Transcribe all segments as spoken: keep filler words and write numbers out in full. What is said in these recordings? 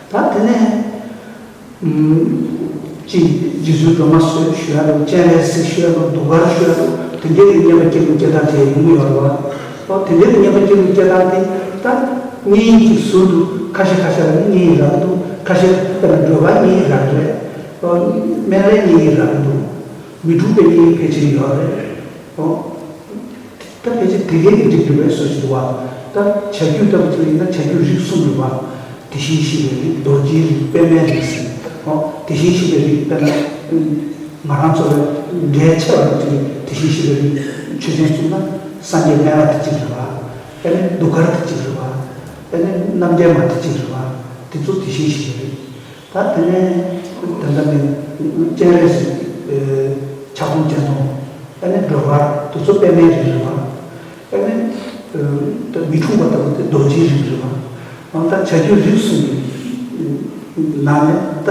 ད་དེ་ནས་ཅིག་རྗེ་བཙུན་སྒྲོལ་མ་ཞུ་ཡ་འདུག་སྤྱན་རས་གཟིགས་ཞུ་ཡ་འདུག་གདུགས་དཀར་ཞུ་ཡ་འདུག་དེ་འདྲའི་གི་བསྙེན་པ་སྐྱེ་དགུ་སྐྱེ་སྟངས་དེ་ཡོང་གི་ཡོད་རེད་བ། ཨོ་དེ་འདྲའི་གི་བསྙེན་པ་སྐྱེ་དགུ་སྐྱེ་སྟངས་དེ་ད་བསྙེན་ཡིག་ཅིག་ཟུར་དུ་ཁ་ཤས་ཁ་ཤས་ལ་ནི་བསྙེན་ཡིག་རག་གི་འདུག་ཁ་ཤས་དཔེར་ན་སྒྲོལ་དཀར་བསྙེན་ཡིག་རག་གི་རེད། ཨོ་སྨན་བླའི་བསྙེན་ཡིག་རག་གི་འདུག་མི་འཁྲུགས་པའི་བསྙེན་ཡིག་ཕལ་ཆེར་ཡོད་རེད། ཨོ། ད་ཕལ་ཆེར་དེ་གའི་གི་འགྲིག་འགྲིག་པའི་བཟོ་ཞིག་འདུག་བ། ད་བྱ་རྒྱུད་ལྟ་བུ་ཚོ་ཡིན་ན་བྱ་རྒྱུད་རིགས་གསུམ་རེད་བ། དེ་བཞིན་གཤེགས་པའི་རིགས། རྡོ་རྗེའི་རིགས། པདྨའི་རིགས་ཟེར། ཨོ་དེ་བཞིན་གཤེགས་པའི་རིགས་དཔེར་ན། ང་རང་ཚོ་ལ་འགྲེལ་ཆེ་བ་རིགས་ཀྱི་དེ་བཞིན་གཤེགས་པའི་རིགས་ཆོས་ཅན་གསུངས་ན་སངས་རྒྱས་སྨན་བླ་དེ་གཅིག་རེད་བ། ཨེ་ནི་གདུགས་དཀར་དེ་གཅིག་རེད་བ། ཨེ་ནི་རྣམ་རྒྱལ་མ་དེ་གཅིག་རེད་བ། དེ་ཚོ་དེ་བཞིན་གཤེགས་པའི་རིགས། ད་དེ་ནས་ད་ལྟ་ནི་སྤྱན་རས་གཟིགས་ཕྱག་སྟོང་སྤྱན་སྟོང་། ཨ་ནི་སྒྲོལ་དཀར་དེ་ཚོ་པདྨའི་རིགས་རེད་བ། ཨ་ནི་ད་མི་འཁྲུགས་པ་ལྟ་བུ་དེ་རྡོ་རྗེའི་རིགས་རེད་བ། འོ་ད་བྱ་རྒྱུད་རིགས་གསུམ་གྱི་ནང་ནས་ད་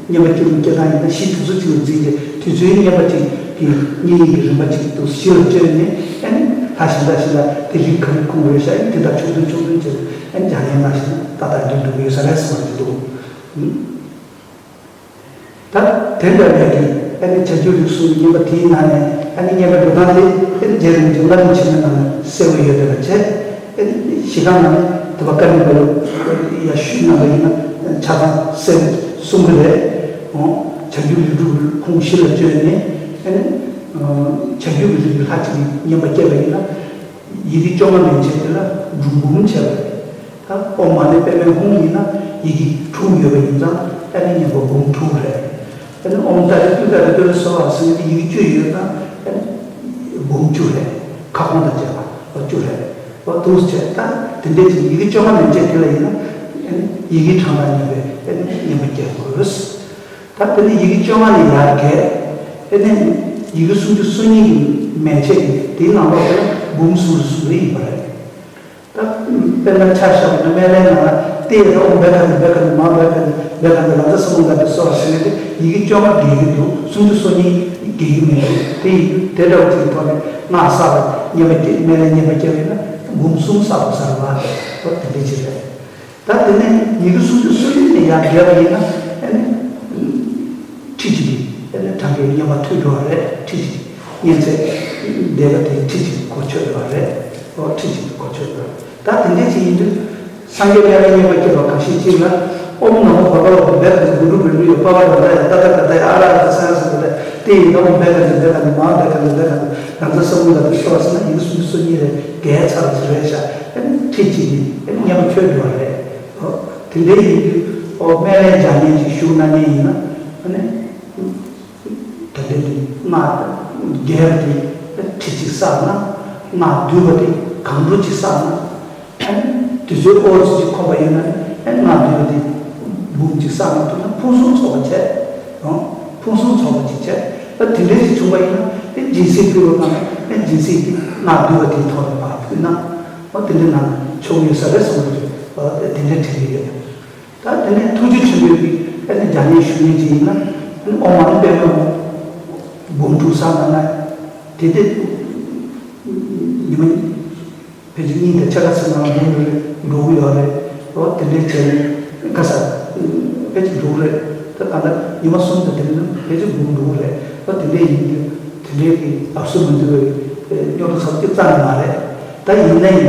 བསྙེན་པ་སྐྱེ་དགུ་སྐྱེ་སྟངས་ཡིན་ན་གཞི་དེ་ཚོ་གཅིག་ལ་འཛིན་ཏེ་དུས་ཚོད་བསྙེན་པ་གཅིག་གི་བསྙེན་ཡིག་གི་རིམ་པ་གཅིག་ཏུ་གཞི་ལ་བཅོལ་ནས་ཨ་ནི་ལྷ་གཞན་དག་གཞན་དག་དེ་རིགས་ག་རེ་ཁུངས་རེད་ཤག་ཡིན་དེ་དག་ཆུང་དུ་ཆུང་དུ་བྱས་ཨ་ནི་སྦྱང་ཡས་གནང་ཞིང་ཏག་ཏག་འགྲིག་འགྲོ་གི་ཡོད་ས་རེད་གསུངས་པ་འདུག་ད་དེ་འདྲ་བའི་གི་ཨ་ནི་བྱ་རྒྱུད་རིགས་གསུམ་གྱི་བསྙེན་པ་དེའི་ནང་ནས་ཨ་ནི་བསྙེན་པའི་འགྲོ་སྟངས་དེ་ཨ་ནི་རྗེ་རིན་པོ་ཆེ་བླ་མའི་བྱིན་རླབས་ནང་ནས་གསལ་པོ་ཡོད་དེ་ལ་བྱས། ཨ་ནི་ཞི་ཁང་ནང་ནས་དེ་བ་བཀའ་འདྲི་པ་ལ་ཡར་ཞུས་གནང་པ་ཡིན་ན་ཆ་ཚང་གསལ་པོ་གསུང་གི་རེད། འོ་བྱ་རྒྱུད་རིགས་དྲུག་གི་ཁུངས་གཞི་ལ་བཅོལ་ནས་ཨ་ནི་བྱ་རྒྱུད་ཀྱི་རིགས་ཀྱི་ལྷ་གཅིག་གི་བསྙེན་པ་བསྐྱེད་པ་ཡིན་ན། ཡི་གེ་བཅོ་ལྔ་མན་ཆད་དེ་ལ་འབྲུ་འབུམ་བྱས་པ་རེད། ད་ཨོཾ་མ་ཎི་པདྨེ་ཧཱུྃ་ཡིན་ན་ཡི་གེ་དྲུག་ཡོད་པ་ཡིན་ཙང་ཨ་ནི་བསྙེན་པ་འབུམ་དྲུག་རེད། ཨ་ནི་ཨོཾ་ཏཱ་རེ་ཏུཏྟཱ་རེ་ཏུ་རེ་སྭཱ་ཧཱ་ཟེར་ནས་ཡི་གེ་བཅུ་ཡོད་ན་ཨ་ནི་འབུམ་བཅུ་རེད། ཁ་སྐོང་དང་བཅས་པ་བཅུ་རེད། ཨོ་འདུག་སེ་བྱས་ད་དེ་འདྲས་ཀྱི་ཡི་གེ་བཅོ་ལྔ་མན་ཆད་དེ་ལ་ཡིན་ན་ཨ་ནི་ཡི་གེ་གྲངས་དང་མཉམ་པའི་ཨ་ནི་བསྙེན་པ་བསྐྱེད་དགོས། ད་དེ་ནི་ཡི་གེ་བཅོ་ལྔ་ནས་ཡར་བརྒལ། དེ་ནས་ཡི་གེ་སུམ་ཅུ་སོ་གཉིས་ཀྱི་མན་ཆད་ཀྱི་དེའི་ནང་ལོགས་དེ་ལ་འབུམ་གསུམ་རེ་གསུམ་རེ་ཡིན་པ་རེད། ད་དཔེར་ན་ཆ་བཞག་པ་ན་སྨན་བླའི་ནང་ལ་ཏདྱ་ཐཱ་ཨོཾ་བྷཻ་ཥ་ཛྙཱ་བྷཻ་ཥ་ཛྙཱ་མ་ཧཱ་བྷཻ་ཥ་ཛྙཱ་བྷཻ་ཥ་ཛྙཱ་ལམ་ཟེར་སུ་མོ་ལ་དེ་སོགས་ཟེར་ནས་དེ་ཡི་གེ་བཅོ་ལྔ་བརྒལ་གྱི་འདུག་སུམ་ཅུ་སོ་གཉིས་བརྒལ་གྱི་མི་འདུག་དེ་ཡི་གེ་དེ་འདྲ་བ་ཅིག་གི་ཐོག་ནས་སྔགས་བསགས་པ་བསྙེན་པ་བསྐྱེད་སྨན་བླའི་བསྙེན་པ་བསྐྱེད་པ་ཡིན་ན་འབུམ་གསུམ་བསགས་དགོས་ས་རེད་བ། དེ་འདྲ་ཅིག་རེད། ད་དེ་ནས་ཡི་གེ་སུམ་ཅུ་སོ་གཉིས་ནས་ཡར་བརྒལ་བ་ཡིན་ན་ཨ་ནི་ཁྲི་གཅིག་གི་ཨ་ནི་གྲངས་ཀའི་བསྙེན་པ་ཐོན་འགྲོ་བ་རེད། ཁྲི་གཅིག་གི་བསྙེན་ཚད་བཟླས་པ་དེ་ཁྲི་གཅིག་གི་གོ་ཆོད་འགྲོ་བ་རེད། ཨོ་ཁྲི་གཅིག་གི་གོ་ཆོད་འགྲོ་བ་རེད། ད་དེ་འདྲས་ཅིག་ཡིན་དུས་སངས་རྒྱས་སྨན་བླའི་བསྙེན་པ་བསྐྱེད་པ་ཁ་ཤས་ཅིག་ལ་ཨོཾ་ན་མོ་བྷ་ག་ཝ་ཏི་བྷཻ་ཥ་ཛྙཱ་གུ་རུ་བྷཻ་ཥ་ཛྙཱ་པཱ་ཝ་ཌཱ་ཛྙཱ་ཏ་ཀ་ཏ་ཡ་ཨ་ར་ཧ་ཏ་སྭཱ་ཧཱ་ཟེར་བ་ལས་ཏདྱ་ཐཱ་ཨོཾ་བྷཻ་ཥ་ཛྙཱ་བྷཻ་ཥ་ཛྙཱ་མ་ཧཱ་བྷཻ་ཥ་ཛྙཱ་བྷཻ་ཥ་ཛྙཱ་ལམ་ཟེར་སུ་མོ་ལ་དེ་སོགས་ཟེར་ན་ཡི་གེ་སུམ་ཅུ་སོ་གཉིས་རེ་བརྒལ་ཚར་བ་ཅིག་རེད་ཤག་ཨ་ནི་ཁྲི་གཅིག་གི་ཨ་ནི་བསྙེན་པ་ཐོན་འགྲོ་བ་རེད། ཨོ། དེ་འདྲའི་ཡིན་དུས་ཨོ་སྨན་བླའི་སྦྱང་ནས་ཅིག་ཞུགས་གནང་མཁན་ཡིན་ན་ཨ་ནི། ད་ལྟའི་དེ་སྔགས་རྒྱས་པ་དེ་ཁྲི་གཅིག་བསགས་ན། སྔགས་བསྡུས་པ་དེ་གང་འགྲོ་གཅིག་བསགས་ན། ཨ་ནི་དུས་ཚོད་ཨོ་ཙི་ཅིག་ཁོམ་པ་ཡོད་ན་ནི་ཨ་ནི་སྔགས་བསྡུས་པ་དེ་འབུམ་གཅིག་བསགས་ན་ཐུབ་ན་ཕུན་སུམ་ཚོགས་པ་བྱས། ཨོ། ཕུན་སུམ་ཚོགས་པ་ཅིག་བྱས། ད་དེ་འདྲའི་ཅིག་བྱུང་བ་ཡིན་ན་དེ་སྦྱིན་སྲེག་ཕུལ་བ་གང་ན་ཨ་ནི་སྦྱིན་སྲེག་དེ་སྔགས་བསྡུས་པ་དེའི་ཐོག་ནས་མར་ཕུལ་ན། ཨོ་དེ་འདྲ་ན་ཆོག་ཡོད་ས་རེད་བསམ་གྱི་འདུག་ཨོ་དེ་འདྲ་དྲན་གྱི་ཡོད། ད་དེ་ནས་ཐུགས་རྗེ་ཆེན་པོའི་གི་ཨ་ནི་སྦྱང་ནས་ཞུ་མཁན་ཅིག་ཡིན་ན་ཨ་ནི་ཨོཾ་མ་ཎི་པདྨེ་ཧཱུྃ་འབུམ་དྲུག་བསགས་གནང་ན་དེ་དེ་ཉི་མ་ཕལ་ཆེར་གཉིས་དང་ཕྱེད་ཀ་ཙམ་ནང་འབུམ་རེ་འགྲོ་གི་ཡོད་རེད། ཨོ་དེ་འདྲའི་བྱས་ནས་ཁ་ས་ཕལ་ཆེར་འགྲོ་གི་རེད། ད་གང་ལྟར་ཉི་མ་གསུམ་དང་དེ་འདྲ་ན་ཕལ་ཆེར་འབུམ་འགྲོ་གི་རེད། ཨོ་དེ་འདྲ་ཡིན་དུས་དེ་འདྲའི་གི་ཨབ་སུ་མི་འདུག་པའི་རྙོག་དྲ་ཚ་པོ་ཅིག་རྩ་ནས་མ་རེད། ད་ཡིན་ན་ཡང་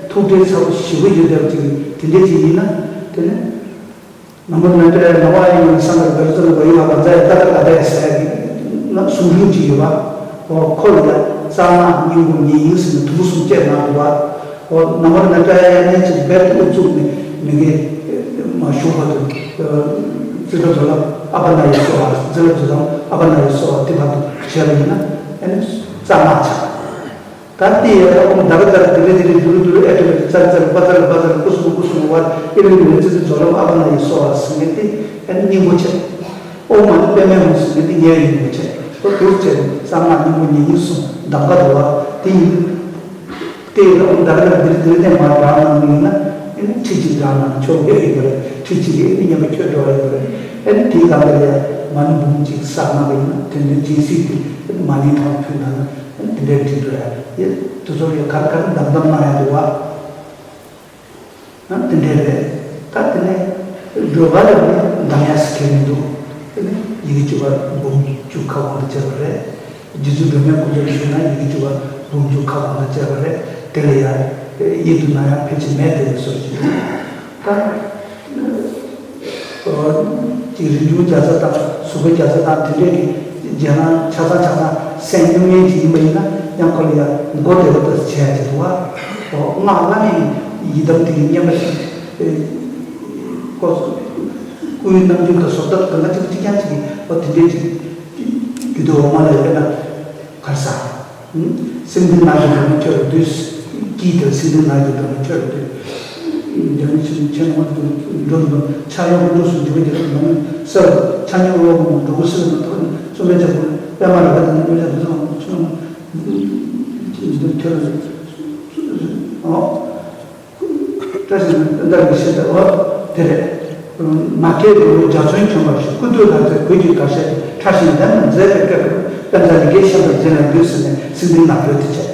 ཐུགས་ཁྲལ་ཚ་པོ་ཞེ་པོ་ཡོད་བསྡད་པ་ཅིག་དེ་འདྲ་ཅིག་ཡིན་ན་དེ་ནི། ན་མོ་ན་ཏྲ་ཡ་ན་ཝ་ཡ་ཡིན་སང་གར་བེར་ཙོ་ལ་བ་ཡི་བ་ག་ཛ་ཡ་ཏ་ཀ་ག་ད་ཡ་ཟེར་ཡ་གི་ན་གསུང་རིམ་ཅིག་ཡོད་པ། ཨོ་ཁོ་ལ་ཡ་རྩ་སྔགས་སྙིང་པོ་ཉེ་སྙིང་ཟེར་ནས་དུམ་བུ་གསུམ་བཅད་གནང་འདུག་པ། ཨོ་ན་མོ་ན་ཏྲ་ཡ་ཡ་ནས་ཅིག་བེར་དུ་བཙུགས་ནས་མི་དགེ་མ་ཞུགས་པ་དུ། ཙི་ཏྲ་ཛོ་ལ་ཨ་པ་ན་ཡ་སོ་བ་ཙི་ཏྲ་ཛོ་ལ་ཨ་པ་ན་ཡ་སོ་བ་དེ་བར་དུ་བྱས་པ་ཡིན་ན་ཨ་ནི་རྩ་སྔགས་ཆགས། ད་ལྟའི་ཡ་ད་ཨོཾ་ད་ག་ད་ར་དི་རི་དི་རི་དུ་རུ་དུ་རུ་ཨེ་ཏི་མེ་ཏི་ཙ་རི་ཙ་རི་པ་ཙ་རི་པ་ཙ་རི་ཀུ་སུ་མ་ཀུ་སུ་མ་ཝ་ཨེ་རི་རི་ཙི་ཙི་ཛོ་ལམ་ཨ་པ་ན་ཡི་སོ་བ་ཟེར་མཁན་དེ་ཨ་ནི་སྙིང་པོ་བྱས། ཨོཾ་མ་ཎི་པདྨེ་ཧཱུྃ་ཟེར་མཁན་དེ་ཉེ་བའི་སྙིང་པོ་བྱས། ཨོ་དུ་བྱས་གསང་སྔགས་སྙིང་པོ་ཉེ་སྙིང་གསུམ་གདམ་ག་འདུག་བ་དེ་ཡིན། དེ་ཡི་ཨོཾ་ད་ག་ད་ར་དི་རི་དི་རི་ནས་མར་བགྲང་གནང་གི་ཡིན་ན་ཨ་ནི་ཁྲི་གཅིག་བགྲང་གནང་ཆོག་གི་ཡོད་རེད། ཁྲི་གཅིག་གིས་ཨ་ནི་བསྙེན་པ་ཁྱོད་འགྲོ་བ་ཡོད་རེད། ཨ་ནི་དེའི་སྒང་ལ་ཡ་མ་ཎི་འབུམ་གཅིག་བསགས་གནང་བ་ཡིན་ན་དོན་དུ་སྦྱིན་སྲེག་དེ་ཨ་ནི་མ་ཎིའི་ཐོག་ཕུལ་གནང་ན། དེ་འདྲའི་འགྲིག་འགྲོ་ཡ། ཡ་དེ་ཚོར་ཡ་ག་རེ་ག་རེ་འདམ་འདམ་གནང་ཡ་འདུག་བ། དེ་འདྲའི་རེད། ད་དེ་ནས་ སྒྲོལ་དཀར་ལ་ནི་འདང་ཡག་ཞིག་གང་ཡང་མི་འདུག་ཡི་གེ་བཅུ་པ་འབུམ་བཅུ་ཁ་སྐོང་དུ་བྱས་པ་རེད། རྗེ་བཙུན་སྒྲོལ་མའི་སྐུ་ཚབ་ཞུས་ན་ཡི་གེ་བཅུ་པ་འབུམ་བཅུ་ཁ་སྐོང་དུ་བྱས་པ་རེད། དེ་ལ་ཡང་དབྱེ་བསྡུ་གནང་ཡག་ཕལ་ཆེར་མེད་དེ་བཟོ་ཞིག་འདུག་ད། ཅིག་རིན་འབྱུང་བརྒྱ་རྩ་དང་གཟུགས་པོ་བརྒྱ་རྩ་དང་དེ་འདྲས་ཀྱི་རྗེས་གནང་ཆ་ཚང་ཆ་ཚང་སེམས་སྙུང་མཁན་ཅིག་ཡིན་པ་ཡིན་ན་ཡང་ཁོ་ལ་ཡང་མགོ་བདེ་བོ་ཏོག་ཙམ་བྱེད་ཡ་ཅིག་འདུག་བ། སྔགས་བླ་མེད་ཡི་དམ་དེ་གི་བསྙེན་པ་ཞིག་ཁོ་སྐུའི་རྣམ་འགྱུར་དང་བཟོ་ལྟ་གང་ག་ཅིག་གཅིག་རྐྱང་ཅིག་གི་འོ་དེ་འདྲས་ཅིག་རྒྱུད་སྡེ་འོག་མ་ལ་ཡོད་པས་ན་གར་ས། སེམས་ཅན་ནག་གི་འགྲོ་མི་ཁྱོད་ལ་འདུས། སྐྱིད་དེར་སེམས་ཅན་ནག་གི་འགྲོ་མི་ཁྱོད་ལ་འདུས། རྒྱ་མི་ཆེན་ཆེན་མོ་འགྲོ་འགྲོ་འགྲོ་ཆ་ཡོང་འགྲོ་སུ་འགྲོ་རྒྱ་མི་སར་ཆ་ཉོ་རོགས་མོ་འགྲོ་གོ་སྲིད་ལ་ཐོག་བཙུན་མའི་ཆ་བུ་པད་མ་ར་བ་དང་མི་ཆ་འདུས་ཚང་མ་ཆུ་མོ་འདུས་ཁྱོད་ལ་འདུས། ཨོ། བཀྲ་ཤིས་ལ་ཟླ་བའི་ཤེས་བྱ་འོ་དེ་རེད། མ་སྐྱེས་རི་བོ་འཇའ་ཚོན་གྱོན་པ་བཞིན། སྐུ་སྟོད་ལ་མཛེས་གོས་ཀྱི་དགའ་ཤས་ཕྲ་ཞིང་ལྡན་པ་མཛེས་པའི་སྐད་ཀྱིས་དཔལ་མཛངས་ལེགས་སྐྱེས་ཤིན་ཏུ་མཛེས་ལ་འདུད་ཟེར་ནས་སེམས་ཅན་ནག་པོའི་དེ་བྱས།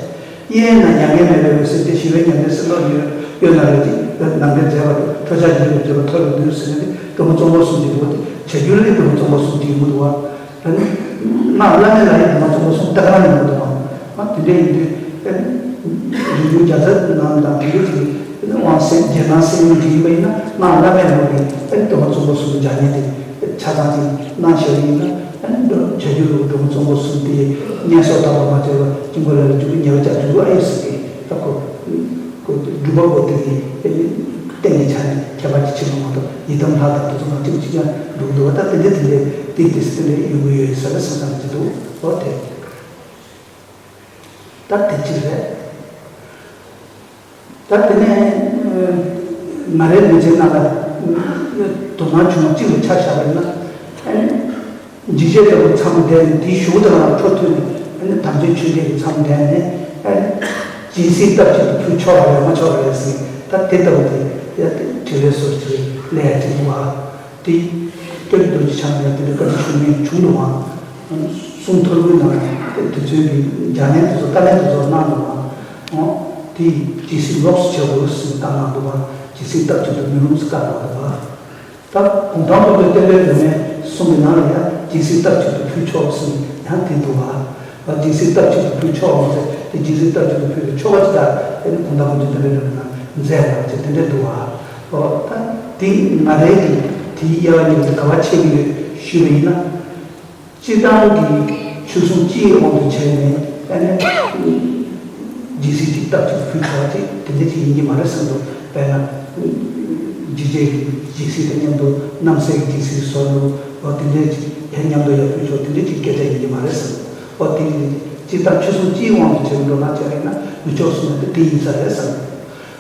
གཡས་ན་མྱ་ངན་མེད་པའི་འོད་ཟེར་ཏེ་ཞི་བའི་མྱ་ངན་སེམས་ལོག་ཡོད་ཡོད་ན་རེ་ཅིག་ནམ་མཁའི་མཛེས་པ་དང་ཁྲོ་ཆགས་ཀྱི་རིགས་མཛེས་པ་ཐོབ་ལ་འདུད་ཟེར་ནས་འགྲོ་མ་གཙང་པོ་གསུམ་གྱི་རི་བོ་དེ་བྱ་རྒྱུད་ལས་འགྲོ་མ་གཙང་པོ་གསུམ་གྱི་ཡོང་གི་འདུག་བ། ད་ནི་སྔགས་བླ་མེད་ལ་ཡང་འགྲོ་མ་གཙང་པོ་གསུམ་ད་ག་རང་ཡོང་གི་འདུག་བ། ཨ་དེ་འདྲ་ཡིན་དུས་རིན་ཆེན་བརྒྱ་རྩ་ནང་དང་དེ་འདྲ་ཅིག་དབང་སེམས་རྗེས་གནང་སེམས་ཡོད་ཀྱི་ཡིན་པ་ཡིན་ན་སྔགས་བླ་མེད་ལོ་གི་ཨ་འགྲོ་མ་གཙང་པོ་གསུམ་སྦྱར་ཉེན་དེ་ཆ་ཚང་ཅིག་གནང་བཞག་ཡིན་ན་ཨ་ནི་འགྲོ་བྱ་རྒྱུད་ལུགས་འགྲོ་མ་གཙང་པོ་གསུམ་དེ་སྙན་སོགས་དག་པ་མ་བྱས་པར་དཀྱིལ་འཁོར་ལ་ལ་འཇུག་གི་ཉེ་བ་ཅག་འཇུག་གི་ཨ་ཡོད་ཟེར་གི་ད་ཁོ་ཁོ་སྒྲུབ་པ་པོ་དེ་གི་ཨ་ནི་རྟེན་གྱི་ཆ་ནས་ཁྱད་པར་གྱི་ཕྱིར་མ་གཏོགས་ཡི་དམ་ལྷ་དང་དེ་ཚོ་མ་གཅིག་གཅིག་ཀྱང་འགྲུབ་འདུག་བ། ད་དེ་འདྲ་དེ་འདྲ་དེ་དེ་སྲིད་དེ་འདྲ་ཡོང་གི་ཡོད་ས་རེད་བསམ་བསམ་གྱི་འདུག་འོ་དེ། ད་དེ་གཅིག་རེད། ད་དེ་ནས་ང་རའི་ལུས་ཅན་རྣམས་ལ་དོ་སྣང་བྱུང་བ་གཅིག་ལ་ཆ་བཞག་པ་ཡིན་ན། འཇིགས་བྱེད་ལྟ་བུ་མཚམས་བསྡད་ནས་དེའི་གཞུག་དེ་ལ་འཕྲོ་མཐུད་ནས་དམ་ཅན་ཆོས་བརྒྱད་ཀྱི་མཚམས་བསྡད་ནས་སྦྱིན་སྲེག་སྟབས་གཅིག་ཏུ་ཕུལ་ཆོག་པ་རེད་མ་ཆོག་པ་རེད་ཟེར་ད་དེ་ལྟ་བུ་དེ་ཡ་དེ་དྲི་བའི་སོར་ཅིག་ལས་ཡ་དྲི་འདུག་བ། དེ་སྐྱབས་རྗེ་རྡོ་རྗེ་འཆང་ནས་དེ་འདྲ་བཀའ་དྲིན་ཞུ་མཁན་བྱུང་འདུག་ཨང་། གསུང་ཐོར་བུའི་ནང་དེ་དེ་ཚོའི་གི་སྦྱར་ལན་དེ་ཚོ་བཀའ་ལན་དེ་ཚོ་གནང་འདུག་ཨང་། དེ་ཇི་སྲིད་ལོགས་སུ་བྱེད་དགོས་ཟེར་བཀའ་གནང་འདུག་ཨང་། ཇི་སྲིད་སྟབས་གཅིག་ཏུ་མི་རུང་ཟེར་བཀའ་གནང་འདུག་ཨང་། ད་གུང་ཐང་པོ་ཏི་བསྟན་པའི་སྒྲོན་མེ་གསུང་གི་ནང་ལ་ཡང་ཇི་སྲིད་སྟབས་གཅིག་ཏུ་ཕུལ་ཆོག་ཟེར་ཡང་དེ་འདུག་ཨང་། ཇི་སྲིད་སྟབས་གཅིག་ཏུ་ཕུལ་ཆོག་མ་ཟེར་དེ་ཇི་སྲིད་སྟབས་གཅིག་ཏུ་ཕུལ་ཆོག་པ་ཅི་ལྟར་དེ་ནི་གུང་ཐང་པོ་ཏི་བསྟན་པའི་སྒྲོན་མེ་ནང་མཛད་ལ་ཅེས་དེ་འདྲ་འདུག་ཨ། ཨོ་ད་དེ་ང་རའི་གི་དེའི་དབྱེ་བ་གཉིས་ཀྱི་ག་བ་ཕྱེ་གི་ཡོད་ཞུས་པ་ཡིན་ན། སྤྱིར་བཏང་གི་ཆོས་སྲུང་སྤྱིའི་དབང་དུ་བྱས་ནས་ཨ་ནི་ཇི་སྲིད་ཅིག་སྟབས་ཅིག་ཕུལ་ཆོག་ཅིག་དེ་འདྲ་ཅིག་ཡིན་གྱི་མ་རེད་བསམ་འདུག་དཔེར་ན་འཇིགས་བྱེད་ཇི་སྲིད་དང་མཉམ་དུ་རྣམ་སྲས་ཀྱི་ཇི་སྲིད་བཟོ་འདུག་ཨོ་དེ་འདྲ་ཅིག་ཡང་མཉམ་དུ་ཡང་ཕུལ་ཆོག་དེ་འདྲ་ཅིག་སྐད་ཆ་ཡིན་གྱི་མ་རེད་བསམ་འདུག་ཨོ་དེ་སྤྱིར་བཏང་ཆོས་སྲུང་སྤྱིའི་དབང་དུ་བྱས་འགྲོ་ན་བྱས་ཡིན་ན་མི་ཆོག་གསུངས་ན་དེ་དེ་ཡིན་ས་རེད་བསམ་འདུག་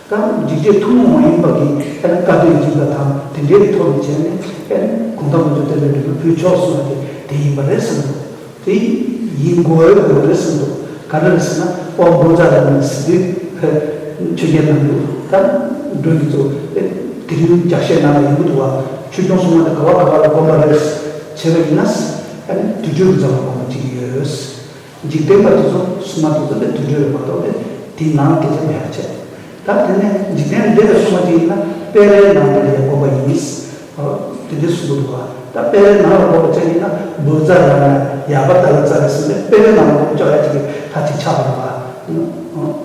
ད་འཇིགས་བྱེད་ཐུན་མོང་མ་ཡིན་པ་གི་ཨ་ནི་བཀའ་བསྟན་སྦྱིན་པ་དང་དེ་འདྲའི་ཐོག་ནས་བྱས་ནས་ཨ་ནི་གུང་ཐང་དཀོན་མཆོག་བསྟན་པའི་སྒྲོན་མེ་ཕུལ་ཆོག་གསུངས་པ་དེ་དེ་ཡིན་པ་རེད་བསམ་འདུག་དེ་ཡིན་དགོས་དགོས་རེད་བསམ་འདུག་ག་རེ་རེད་ཟེར་ན་ཨོ་འབོ་ཛ་ར་ནི་ཟེར་དུས་ཆོས་རྒྱལ་ནང་དུ་ད་མགྲོན་གྱི་ཚོ་དེ་རིང་རྒྱག་བཤད་ནང་ལ་ཡོང་གི་འདུག་བ། ཆོས་སྐྱོང་སྲུང་མ་དེ་ག་བ་ག་བ་ལ་སྒོམ་པ་རེད་བྱས་པ་ཡིན་ན་ཨ་ནི་དུར་ཁྲོད་ཀྱི་རྫ་བ་སྒོམ་པ་གཅིག་ཡོད། འཇིག་རྟེན་པ་དེ་ཚོ་སྲུང་མ་དེ་ཚོ་ལས་དུར་ཁྲོད་རེད་མ་གཏོགས་ཏེ་དེའི་ནང་སྐད་ཆ་མེད་པ་བྱས། ད་དེ་ནས་འཇིག་རྟེན་འདི་ལ་སྲུང་མ་ཅིག་ཡིན་ན་དཔལ་རའི་ནང་དེ་ལ་ཡང་དགོན་པ་ཡིན། དེ་འདྲ་གསུང་གི་འདུག་བ། ད་དཔལ་རའི་ནང་ལ་དགོན་པ་ཅིག་ཡིན་ན་འབོ་ཛ་ར་ན་ཡ་པ་ད་ལ་ཙ་ར་ཟེར་ནས་དཔལ་རའི་ནང་ལ་དགོན་པ་ཅོག་ཡ་ཅིག་གི་ཁ་ཅིག་ཆགས་པ་རེད་བ།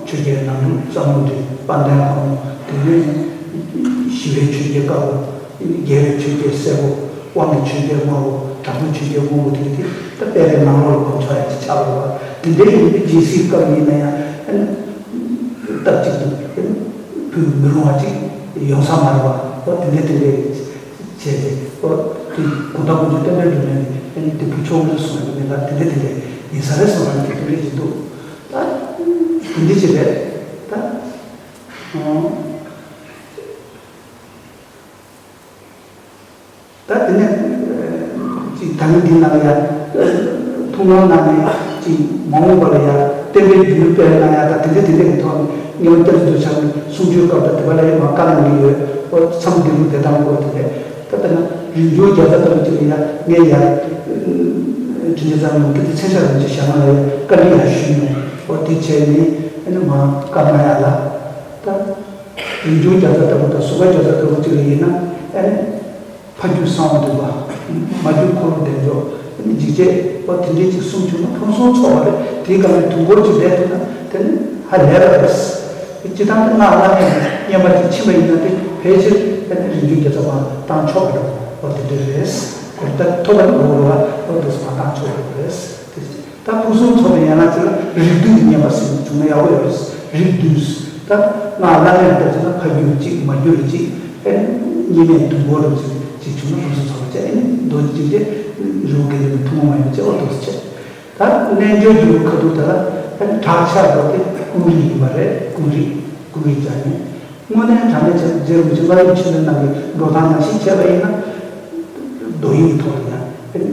ཆོས་རྒྱལ་ནང་དུ་བསམ་བློ་འདྲི་དཔལ་ལྡན་ཁོང་དེ་ནས་ཞི་བའི་ཆོས་རྒྱལ་དཀར་པོ། རྒྱལ་བའི་ཆོས་རྒྱལ་སེར་པོ། དབང་གི་ཆོས་རྒྱལ་དམར་པོ། དྲག་པོའི་ཆོས་རྒྱལ་སྔོན་པོ་དེ་དེ་ད་དཔལ་རའི་ནང་ལོགས་ལ་སྒོམ་ཆོག་ཡ་ཅིག་ཆགས་པ་རེད་བ། དེ་འདྲའི་ཡིན་དུས་ཇི་སྲིད་སྐབས་ཡིན་ན་ཡང་སྟབས་གཅིག་ཏུ་ཕུལ་མི་རུང་བ་ཅིག་ཡོང་ས་མ་རེད་བ། ཨོ་དེ་འདྲ་དེ་འདྲ་བྱས་ཏེ་ཨོ་དེ་གུང་ཐང་དཀོན་མཆོག་བསྟན་པའི་སྒྲོན་མེ་ནས་དེ་ཕུལ་ཆོག་མེད་གསུངས་པ་ཡིན་ན་དེ་འདྲ་དེ་འདྲ་ཡིན་ས་རེད་གསུངས་པ་ཡིན་དེ་དེ་འདྲ་ཅིག་འདུག་ད་དེ་འདྲ་ཅིག་རེད་ད། ད་དེ་ནས་ཅིག་ད་ནི་འདི་ནང་ལ་ཡ་ཐུགས་སྣང་གནང་ནས་ཅིག་མ་འོངས་པ་ལ་ཡ་བསྟན་པའི་རྒྱུན་སྤེལ་གནང་ཡ་ད་དེ་འདྲ་དེ་འདྲ་གི་ཐོག་ནས་ངས་སྐྱབས་རྗེ་རྡོ་རྗེ་འཆང་གི་གསུང་ཆོས་སྐབས་དང་དེ་པ་ལ་ཡ་མ་བཀའ་གནང་གི་ཡོད། ཨོ་མཚམས་འདི་རུ་བསྡད་སྟངས་སྐོར་དེ་རེད། ད་དཔེར་ན་རིན་འབྱུང་བརྒྱ་རྩ་ལྟ་བུ་ཅིག་ལ་ཡ་ངས་ཡ་དྲིན་ཅན་ཚང་མ་སྐུ་ཚེ་མཚན་ཆ་རིན་ཆེན་ཞལ་སྔ་ལ་ཡ་བཀའ་འདྲི་ཡ་ཞུས་ནས་ཨོ་དེ་བྱས་ནས་ཨ་ནི་མ་བཀའ་གནང་ཡ་ལ་ད། རིན་འབྱུང་བརྒྱ་རྩ་ལྟ་བུ་དང་གཟུགས་ཁམས་བརྒྱ་རྩ་ལྟ་བུ་གཅིག་ལ་ཡིན་ན་ཨེ་ནི། ཕ་རྒྱུད་གསང་བ་འདུས་པ། མ་རྒྱུད་འཁོར་ལོ་བདེ་མཆོག་འཇིགས་བྱེད་པ་དེ་འདྲའི་ཅིག་གསུམ་བྱུང་ན་ཕུན་སུམ་ཚོགས་པ་རེད། དེའི་སྒང་ནས་དུས་འཁོར་ཅིག་བསྡད་ཐུབ་ན་དེ་ནི་ཧ་ལས་པ་རེད། སྤྱིར་བཏང་དེ་སྔགས་བླ་མེད་ཀྱི་བསྙེན་པ་ཅིག་ཕྱིན་པ་ཡིན་ན་དེ་ཕལ་ཆེར་དེ་ནི་རིགས་རྒྱུད་བརྒྱ་རྩ་བར་བཏང་ཆོག་གི་རེད། འོ་དེ་འདྲ་རེད། གོ་རྟོགས་ཐོབ་པ་ནི་འོ་རེད་བ། འོ་དེ་ཚོ་མ་བཏང་ཆོག་གི་རེད། དེ་ད་ཕུན་སུམ་ཚོགས་པའི་ཡན་ལག་ཅིག་ལ་རིགས་བསྡུས་ཀྱི་བསྙེན་པ་ཟེར་བྱུང་ན་ཡག་པོ་ཡོད་རེད། རིགས་བསྡུས། ད་སྔགས་བླ་མེད་ལྟར་བྱས་ན་ཕ་རྒྱུད་གཅིག་མ་རྒྱུད་གཅིག་ཨེ་ནི་བསྙེན་གནས་དུས་འཁོར་རུ་གཅིག་གཅིག་བྱུང་ན་ཕུན་སུམ་ཚོགས་པ་བྱས། ཨེ་ནི་མདོ་གཅིག་དེ་རི་བོ་དགེ་ལྡན་པའི་ཐུན་མོང་མ་ཡིན་པ་བྱས། འོ་འདུག་སེ་བྱས། ད་རྣལ་འབྱོར་རྒྱུད་ལ་ཁ་ཐུག་དེ་ལ་ཨེ་ནི་བྲག་ཆ་འགྲོ་དེ་ཀུན་རིག་ཡིན་པ་རེད། ཀུན་རིག་ཀུན་རིག་སྦྱར་ནས། དངོས་གནས་དྲང་གནས་བྱས་ན་རྗེ་རིན་པོ་ཆེ་མངའ་རིས་ཆེན་མོའི་ནང་གི་འགྲོ་སྟངས་ནང་བཞིན་བྱས་པ་ཡིན་ན། མདོ་དབྱིངས་ཐོག་ལ་ཡང་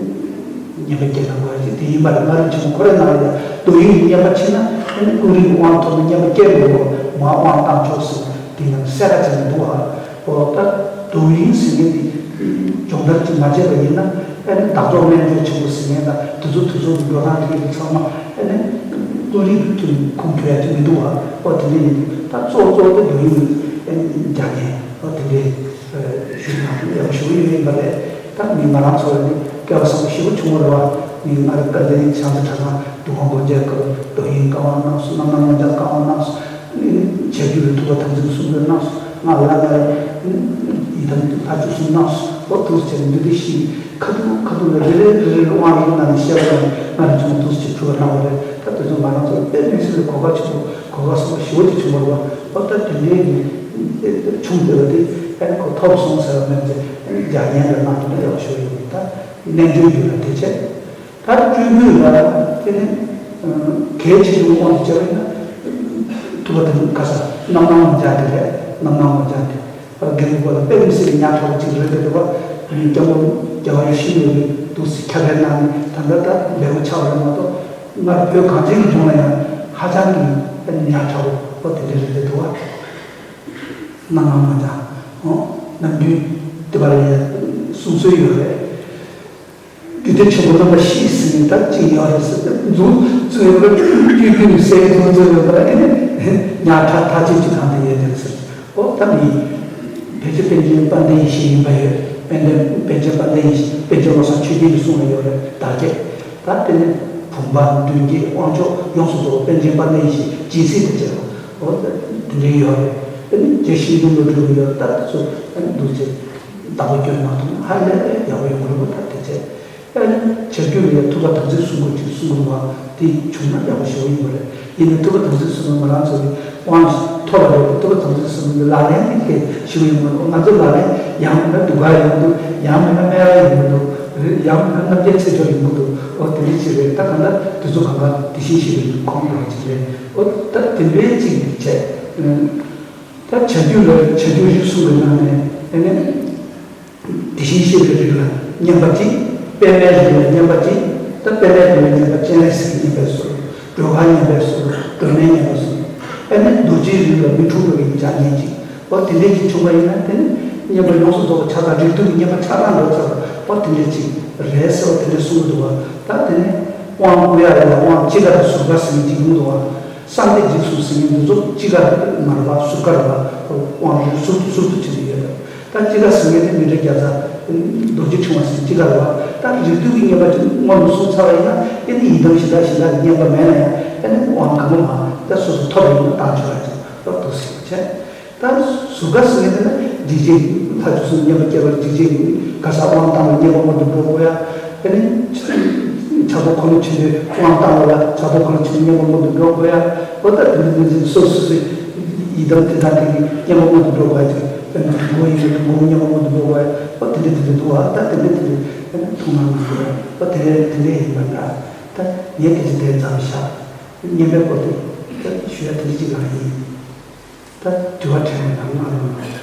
བསྙེན་པ་སྐྱེ་གནང་དགོས་ཡ་ཅིག་དེ་ཡིན་པ་རེད། མངའ་རིས་ཆེན་མོ་ཁོ་རའི་ནང་ལ་ཡང་མདོ་དབྱིངས་ཀྱི་བསྙེན་པ་ཕྱིན་ན་ཨ་ནི་ཀུན་རིག་གི་དབང་ཐོབ་ནས་བསྙེན་པ་སྐྱེ་རུ་འགྲོ་བ་མར་དབང་བཏང་ཆོག་ཟེར་དེ་ཡང་གསལ་ཁ་བྱས་ནས་འདུག་ཨ། འོ་ད་མདོ་དབྱིངས་ཟེར་མཁན་དེ་སྦྱོང་བརྡར་ཅིག་མ་བྱས་པ་ཡིན་ན་ཨ་ནི་བདག་ཐོག་རྣལ་འབྱོར་ཆེན་པོ་ཟེར་མཁན་དང་དེ་ཚོ་དེ་ཚོ་གི་འགྲོ་སྟངས་དེ་གི་ཚང་མ་ཨ་ནི་ཀུན་རིག་གི་ཁུངས་འཁྱོལ་ཡ་ཅིག་མི་འདུག་ཨ། འོ་དེ་འདྲ་ཡིན་དུས་ད་གཙོ་བོ་གཙོ་བོ་དེ་མདོ་དབྱིངས་རྒྱ་སྙན་འོ་དེ་འདྲའི། ཞུས་ན་ཡག་པོ་ཞེ་པོ་ཡོད་ཡིན་པ་རེད། ད་མི་ང་རང་ཚོ་ལ་ནི་སྐལ་བ་བཟང་པོ་ཞེ་པོ་བྱུང་བ་རེད་བ། མི་སྔར་དགའ་ལྡན་བྱང་རྩེ་གྲྭ་ཚང་འདུ་ཁང་སྒོ་འབྱེད་སྐབས་མདོ་དབྱིངས་བཀའ་དབང་གནང་སོང་། རྣམ་སྣང་ངོ་མཚར་བཀའ་དབང་གནང་སོང་། བྱ་རྒྱུད་ལ་ཐུབ་པ་དམ་ཚིག་གསུམ་སྦྱོར་གནང་སོང་། སྔགས་བླ་མེད་ཡི་དམ་ལྷ་བཅུ་གསུམ་གནང་སོང་། འོ་འདུག་སེ་བྱས་ནས་འདི་འདྲ་ཞིག་ཁ་ཐུག་ཁ་ཐུག་ལ་རེ་རེ་རེ་རེ་དབང་རིགས་གནང་ནས་བཤད་པ་ལ་ང་རང་ཚོ་འདུག་སེ་བྱས་གྲུབ་པ་གནང་བ་རེད། ད་དེ་ཚོ་ང་རང་ཚོ་ལ་དཔེ་མི་སྲིད་པའི་གོ་སྐབས་ཆེན་པོ་གོ་སྐབས་བཟང་པོ་ཞེ་པོ་ཅིག་བྱུང་བ་རེད་བ། འོ་ད་དེ་འདྲའི་གི་ཆུང་དེ་བ་དེ་ཨ་ནི་ཁོ་ཐོབ་སོང་ཟེར་བ་མིན་ཚེ་ཨ་ནི་རྒྱ་སྙན་ལ་གནང་ཐུབ་ན་ཡག་ཤོས་ཡོད་རེད། ད་རྣལ་འབྱོར་རྒྱུད་ལ་དེ་བྱས། ད་སྤྱོད་རྒྱུད་ལ་དེ་ནི་གལ་ཆེ་ཆུང་དབང་དུ་བྱས་པ་ཡིན་ན་ཐུབ་པ་དང་ག་ས་རྣམ་སྣང་ངོ་མཚར་དེ་རེད། རྣམ་སྣང་ངོ་མཚར་དེ་དགེ་ལུགས་པ་ལ་དཔེ་མི་སྲིད་པའི་ཉག་ཕྲ་བ་ཅིག་རེད་དེ་འདུག་བ། སྐྱབས་མགོན་རྒྱལ་བ་ཡིད་བཞིན་ནོར་བུས་འདུག་སེ་ཁྱབ་སྤེལ་གནང་ནས་ད་ལྟ་ད་འབེལ་པོ་ཆགས་པ་རེད་མ་གཏོགས། སྔར་བོད་གངས་ཅན་གྱི་ལྗོངས་ལ་ཡང་ཧ་ཅང་གི་ཉག་ཕྲ་བོ་དེ་འདྲ་རེད་དེ་འདུག་བ། རྣམ་སྣང་ངོ་མཚར། ཨོ། ནམ་རྒྱུན་དེ་བ་ལ་ཡང་གསུང་སྲོལ་ཡོད་རེད། རྒྱུད་སྡེ་ཆེན་པོ་རྣམ་པ་བཞི་ཟེར་ནས་ད་གཅིག་ཡོད་རེད་ཟེར་ཏེ་མཛུབ་བཙུགས་ཡོད་པ་ལ་དཀྱུས་དཀྱུས་ནས་གསལ་མཛུབ་བཙུགས་ཡོད་པ་ལ་དེ་ནས་ཉག་ཕྲ་ཐག་ཆོད་ཅིག་གང་དུ་ཡོད་དེ་ཟེར། ཨོ་ད་མི། ཕལ་ཆེར་པཎ་ཆེན་དཔལ་ལྡན་ཡེ་ཤེས་ཡིན་པ་ཡོད། དཔལ་ལྡན་པཎ་ཆེན་དཔལ་ལྡན་ཡེ་ཤེས་པཎ་ཆེན་བློ་བཟང་ཆོས་རྒྱན་གྱི་གསུང་ལ་ཡོད་རེད་བདག་བསྐྱེད། ད་དེ་ནས་བུམ་པ་མདུན་བསྐྱེད་དབང་ཆོག་ཡོངས་སུ་རྫོགས་པ་པཎ་ཆེན་དཔལ་ལྡན་ཡེ་ཤེས་སྦྱིན་སྲེག་དང་བཅས་པ། ཨོ་ད་དེ་འདྲའི་ཡོད་རེད། དེ་ནས་རྒྱལ་ཞིང་ལུང་ལ་སྒྲུབ་ཡོད། ད་དེ་ཚོ་ཨ་ནི་འདུག་ཅེས་བདག་པོ་སྐྱོན་མ་ཐུབ་ན་ཧ་ལས་པའི་ཡག་པོ་ཡོང་གི་རེད་པ། ད་དེ་བྱས། ཨ་ནི་བྱ་རྒྱུད་ལ་ཡང་ཐུབ་པ་དམ་ཚིག་གསུམ་པོ་ཅིག་གསུང་གི་འདུག་བ། དེ་བྱུང་ན་ཡག་པོ་ཞེ་པོ་ཡིན་པ་རེད། ཡིན་ནའི་ཐུབ་པ་དམ་ཚིག་གསུམ་པོ་ང་རང་ཚོ་གི་དབང་ཐོབ་པ་རེད་པ། ཐུབ་པ་དམ་ཚིག་གསུམ་པོ་འདི་ལག་ལེན་དེ་གལ་ཞེ་པོ་ཡིན་པ་རེད། ང་ཚོ་ལག་ལེན་ཡང་མིན་ན་སྡུག་ག་ཡོང་གི་འདུག་ཡང་མིན་ན་སྨན་ར་ཡོང་གི་འདུག་ཡང་མིན་ན་རྣམ་རྒྱལ་ཚེ་སྒྲོལ་ཡོང་གི་འདུག་ཨོ་དེ་འདྲ་ཅིག་རེད། ད་གང་ལྟར་དེ་ཚོ་གང་ག་དེ་བཞིན་གཤེགས་པའི་ཁོང་འདྲ་བ་ཅིག་རེད། ཨོ་ད་དེ་འདྲའི་ཅིག་བྱས། ད་བྱ་རྒྱུད་ལ་བྱ་རྒྱུད་རིགས་གསུམ་གྱི་ནང་ནས་ཨ་ནི། དེ་བཞིན་གཤེགས་པའི་རིགས་ལ་བསྙེན་པ་གཅིག་པདྨའི་རིགས་ལ་བསྙེན་པ་གཅིག་ད་པདྨའི་རིགས་ལ་བསྙེན་པ་སྤྱན་རས་གཟིགས་བསྙེན་པའི་ཚུལ། སྒྲོལ་དཀར་བསྙེན་པའི་ཚུལ། སྒྲོལ་མའི་བསྙེན་པའི་ཚུལ། ཨ་ནི་རྡོ་རྗེའི་རིགས་ལ་མི་འཁྲུགས་པའི་བྱ་བསྙེན་གཅིག་འོ་དེ་འདྲས་ཀྱི་བྱུང་བ་ཡིན་ན་དེ་ནི་བསྙེན་པ་ཡོངས་སུ་རྫོགས་པ་ཆགས་སྡང་རིགས་བསྡུས་ཀྱི་བསྙེན་པ་ཆགས་སྡང་འགྲོ་ཚར་བ་འོ་དེ་འདྲས་ཅིག་རེད་ཟེར་བ་དེ་འདྲས་གསུང་གི་འདུག་བ། ད་དེ་ནི་དབང་བསྐུར་ཡ་ལ་དབང་དཔྱིད་ཀ་དང་ཟུར་ཀ་ཟེར་མཁན་ཅིག་ཡོང་འདུག་བ། གསང་བདེ་འཇིགས་གསུམ་ཟེར་མཁན་འདི་ཚོ་དཔྱིད་ཀ་མ་རེད་པ། ཟུར་ཀ་རེད་པ། དབང་རིགས་ཟུར་དུ་ཟུར་དུ་ཕྱིན་ནས་ཡོད་རེད། ད་དཔྱིད་ཀ་ཟེར་མཁན་དེ་མཎྜལ་བརྒྱ་རྩ། རྡོ་རྗེ་ཕྲེང་བ་ཟེར་དཔྱིད་ཀ་རེད་པ། ད་རིགས་བསྡུས་ཀྱི་བསྙེན་པ་ཅིག་སྔོན་དུ་སོང་ཚར་བ་ཡིན་ན་ཨེ་ནི་ཡི་དམ་གཞི་བདག་གཞན་དག་གི་བསྙེན་པ་མེད་ན་ཡང་ཨེ་ནི་དབང་གང་ག་མ་ད་སོ་སོ་ཐོབ་པ་ཡིན་ན་བཏང་ཆོག་ཡ་ཅིག་ལོག་འདུག་ཟེར་བ་བྱས། ད་ཟུར་ཀ་ཟེར་མཁན་དེ་ན་འཇིགས་བྱེད་ལྷ་བཅུ་གསུམ་བསྙེན་པ་བསྐྱེད་པར་འཇིགས་བྱེད་ག་ས་དབང་བཏང་བ་བསྙེན་པ་སྔོན་དུ་འགྲོ་དགོས་ཡ། དེ་ནས་ཕྱག་རྡོར་འཁོར་ལོ་ཆེན་པོའི་དབང་བཏང་བ་ལ་ཕྱག་རྡོར་འཁོར་ལོ་ཆེན་པོའི་བསྙེན་པ་སྔོན་དུ་འགྲོ་དགོས་ཡ། འོ་ད་དེ་འདྲ་འདི་འདྲ་སོ་སོ་སོའི་ཡི་དམ་དེ་དག་དེ་གི་བསྙེན་པ་སྔོན་དུ་འགྲོ་དགོས་ཡ། དེ་དཔེར་ན་དུས་འཁོར་ཡིན་ན་དུས་འཁོར་བསྙེན་པ་སྔོན་དུ་འགྲོ་དགོས་ཡ། འོ་དེ་འདྲ་དེ་འདྲ་འདུག་བ། ད་དེ་འདྲ་དེ་འདྲ་དཔེར་ན་ཐུགས་སྣང་གནང་དགོས་ཡ། འོ་དེ་དེ་འདྲ་ཡིན་པ་འདྲ། ད་ངས་དེ་ཅི་དེ་ཙམ་བཞག་བསྙེན་པའི་སྐོར་དེ་ད་ཞུ་ཡ་དེ་འདྲ་ཅིག་རང་ཡིན། ད་དུས་བ་དྲན་ནས་ནང་ང་རང་